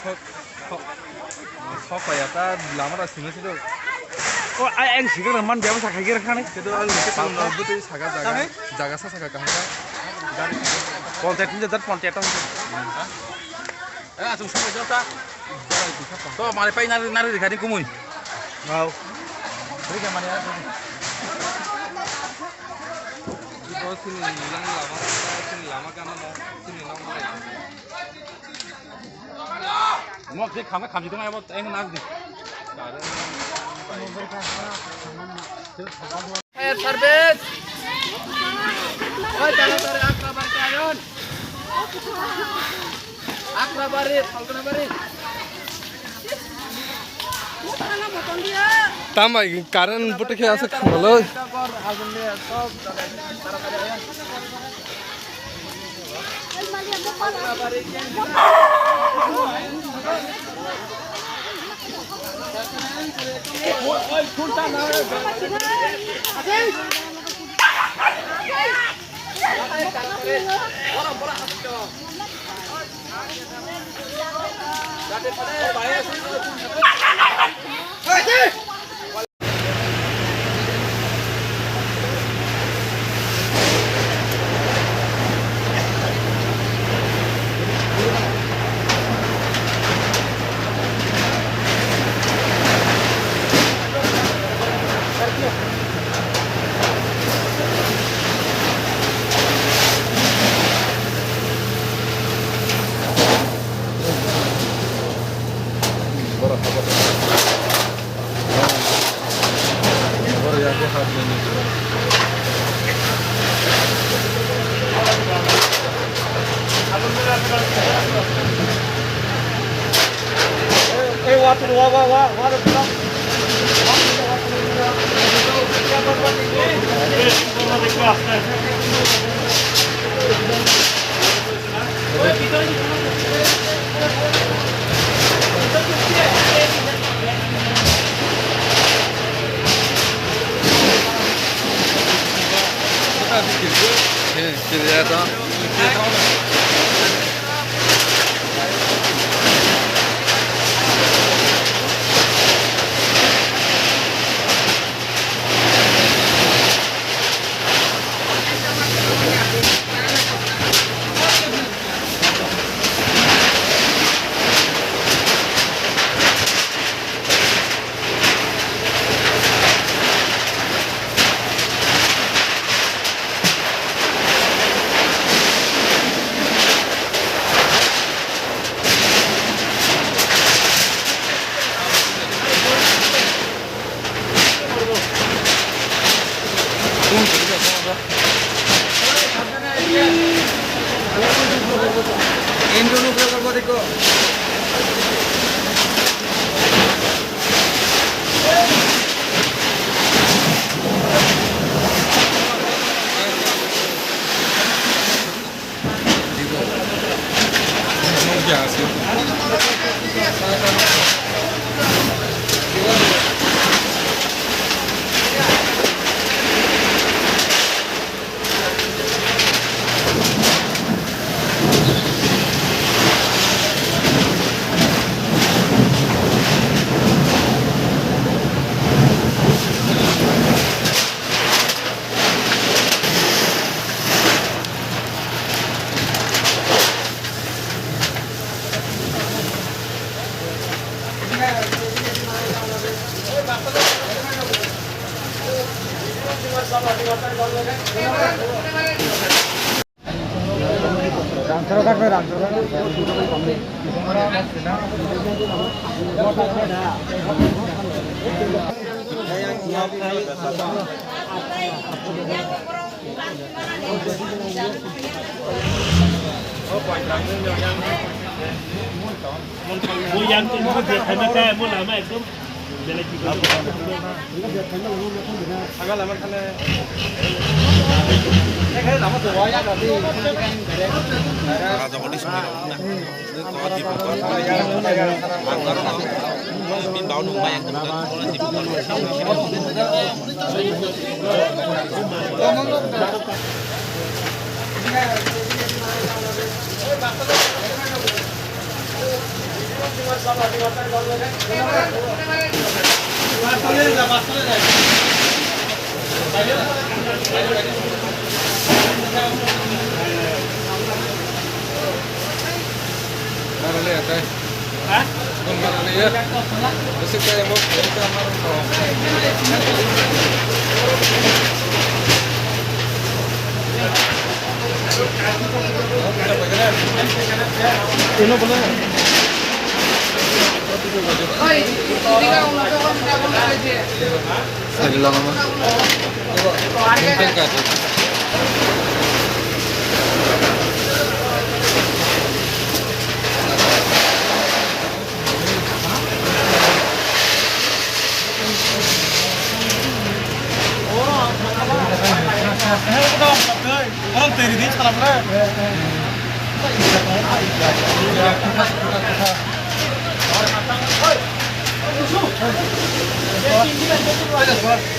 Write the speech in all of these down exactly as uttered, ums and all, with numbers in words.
Sok, sok, sok kaya ta lama ta sini sini. Oh, ai ang sigar man biasa sakai kira kan? Itu ang itu pal pal betul sagar jaga, jaga sa sagar kahar. Dari konten ini jat konten itu. Eh, asum sok jat ta. To mari pai nari nari di kadi kumui. Wow. Beri ke mari. Ito sini lang lama, sini lama kana na, sini lang. Nok je khama khamji tong abo eng nak di. Fire service. Oi, jana tare Akrabar ke ayon. Akrabari, Falgunabari. Tambai current butu khe aswk khwlai.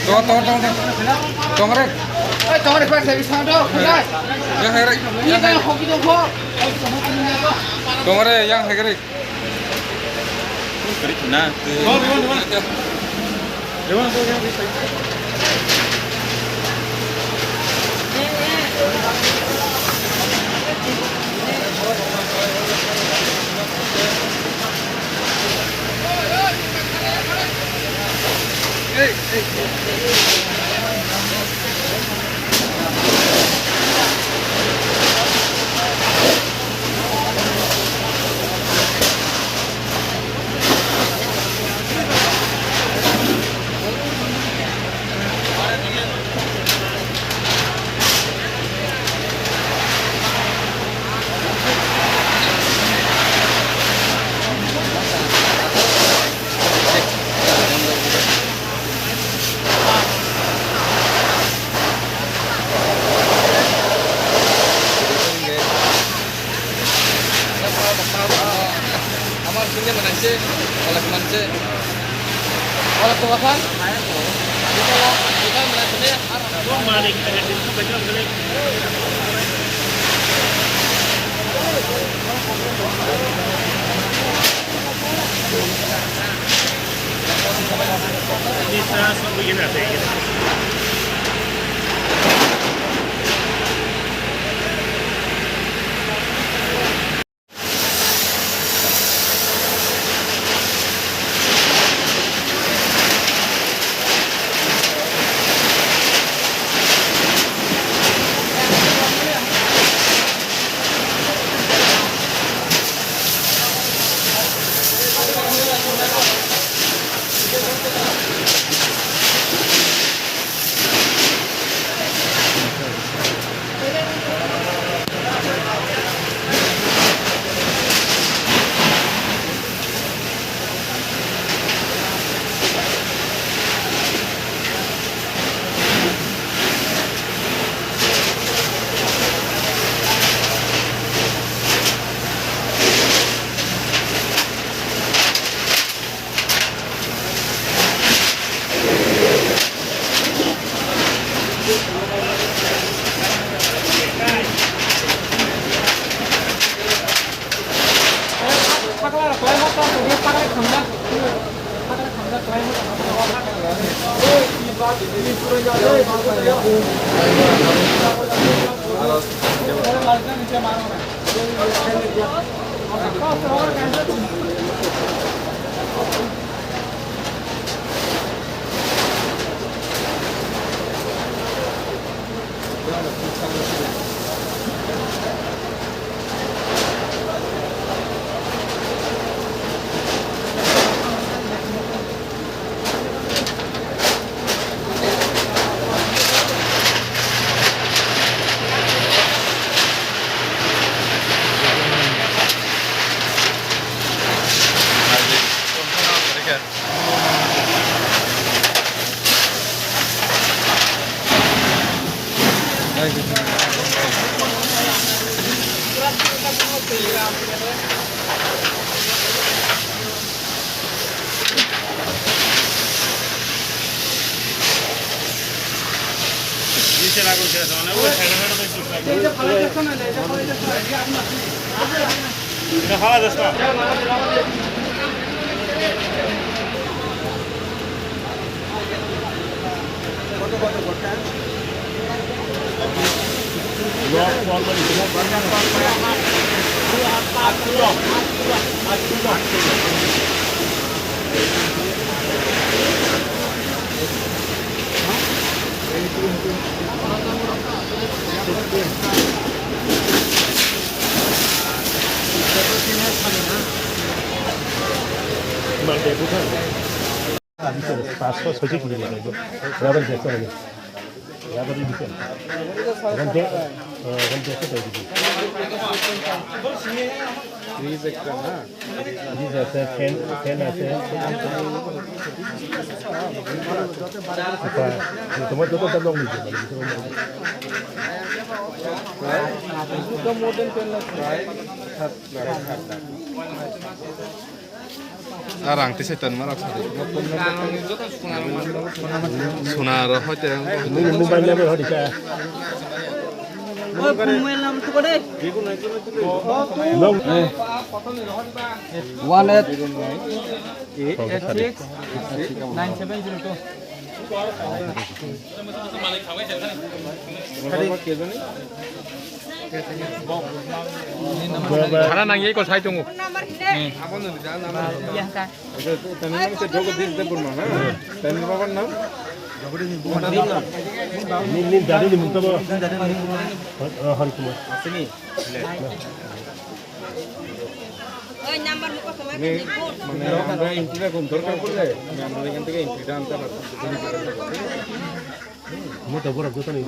Tong, tong, tong, tong. Tong rek. Oi, tong rek, pak, saya bisa dong. Yang hai rek. Ini kan hoki dong, kok. Tong rek, yang hai rek. Nah. Paso, soy kilo. Rubber de, rubber de. Rubber de, eh, rubber de. Fridge ekta na? Fridge ase, fan, fan ase. Acha, tomar joto dam log niche, mane, more than ten lakh. Right? Right? Right. Arang tise tan marak sari. Suna ro hoite. Nini mobile number hori sa. Oi, mobile number to kore. Long. One eight six nine seven zero two. Khara nang ye ko sai tongo. Phone number hine. Hmm. Iya, sir. Tani nang se Jagadish Debbarma, ha? Tani babar nam? Nin, nin, dari ni mungta ba? Hari Kumar. Asini. Oy, number mukha samai ni, phone. Mane, amra entry এখন দরকার পড়লে, আমি আমরা এখান থেকে entry টা আনতে পারবো। Mota borok joto ni.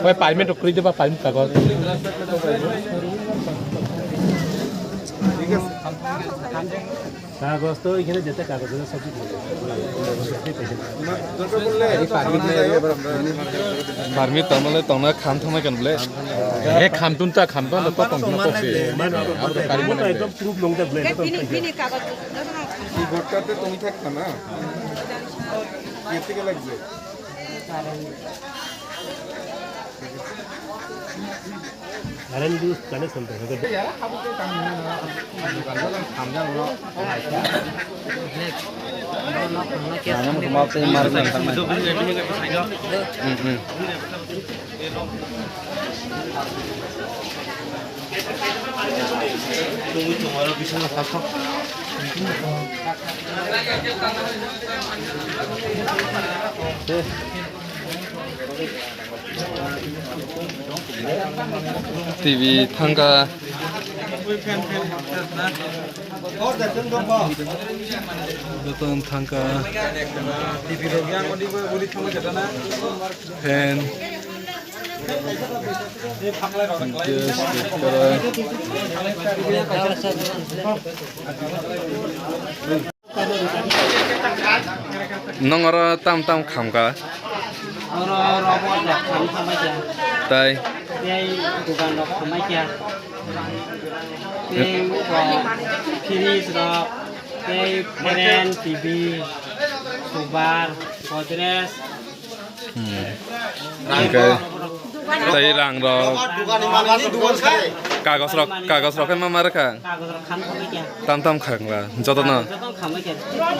Oi, permit rok kwrwi diba, permit kagoj. Kagoj to ekhane jete kagoj ase, sob kagoj. Permit tongmale tongna khan thangna kan bole. He khan tun ta khan tun to tong na to se. Mota ekdom proof nong de bole. Bini, bini kagoj. Ki vote card te tumi thakta na? Ki thik lagje? Current use connection to hobe. T V thangkha. Joto thangkha. Fan. Gas, kukkara. Nwng oro tam tam khamkha? Oro rubber rok kham khamai kha. Tai? Tei dukan rok khamai kha. Tei, uh, fridge rok, tei fan, T V, sofa, Godrej. Hmm. Hingke tei rang rok, kagos rok, kagos rok khe ma ma rwkha? Kagos rok khan khamai kha. Tam tam kha wngla, jotono? Jotono khamai kha.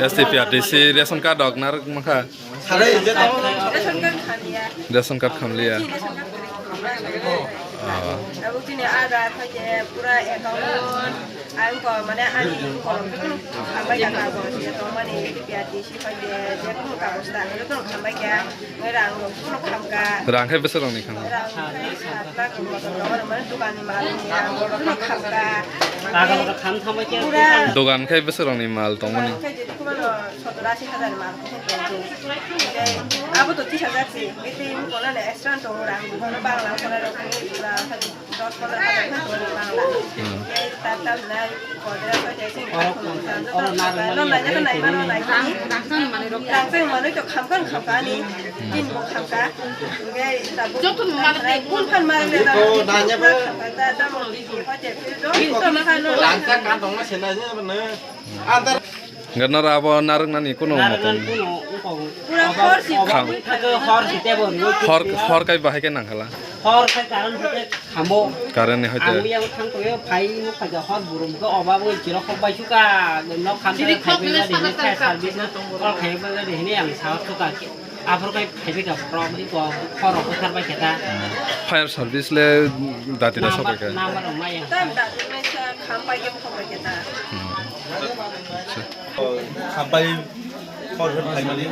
S T P R T C ration card rok narwk mankha? Ration card khamliya. Ration card khamliya. Ration card khamliya. Oh. Abo chini Aadhaar khaide pura account. Ang ko mane ani kolom jotono khambai kha kagos, je tongmani P R T C khaide je kunu kagos ta jotono khambai kha. Ngai rang rok jotono khamkha. Rang khe bwswk rokni khamkha? Rang khe sat lakh rok jotono mane dukan ni mal ni rang rok jotono khamkha. Kagos rok kham thambai khe pura. Dukan khe bwswk rokni mal tongmani? Dukan khe je khumano Sottor ashi hajar ni mal khe tongo. Tei abo to tris hajar se, tei tei wng kono le extra tongo rang, bono bangla kono rok ni pura dos pondro hajar khe tongo bangla. Hmm. Tei ta ta nai kodra ko je sing oro, oro na rang no nai na nai mano nai ni. Rang se mano to kham kham kham ka ni, tin bo kham ka. Tei ta bo joto no mano tei kun phan mano le da. Ko nanya ba. Kham ka ta ta mo di ho je phi do to ma kha no. Rang sa kan tong na se na je ba na. Andar. Hwnkhe noro abo narwknani kunu Narwknani motom. Kunu wngkha. Pura hor si Kham. Hor si tebo rwo. Hor, hor kai bahai khe nangkhala. Hor khai karon hwnkhe khamo. Karon ni hoite. Ang yang thang toyo phai nuk khaja hor burum khe oba bo chiro khok bai suka nok kham. Sidi tare khai khok bai nila gari hini sakha fire sakha. Service no call khai bai gari hini ang sahor suka. Aphuru kai phaibai ka borok, iko khorok bwthar bai khe ta. Fire service le dati da sobai kha. Number, number rok maya. Tam dati maya sa khampai ke khok bai khe ta. Hmm. Acha. Khampai khor khor phaimani.